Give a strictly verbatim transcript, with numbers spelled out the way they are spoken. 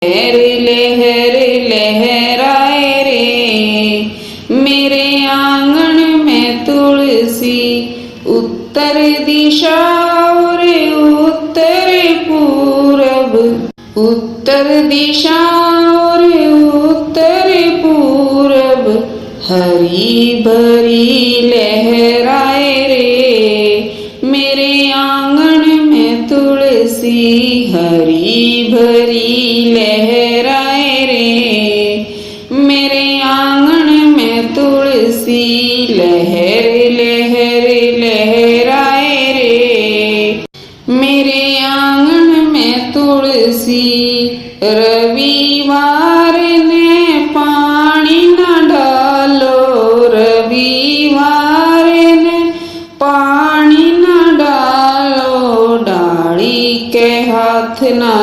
लहर लहर लहराए रे, मेरे आंगन में तुलसी। उत्तर दिशा और उत्तर पूरब, उत्तर दिशा और उत्तर पूरब, हरी भरी लहराए रे, मेरे आंगन में तुलसी। हरी भरी लहराए रे, मेरे आंगन में तुलसी। लहर लहर लहराए रे, मेरे आंगन में तुलसी। रविवार ने पानी ना डालो, रविवार ने पानी ना डालो, डाली के हाथ ना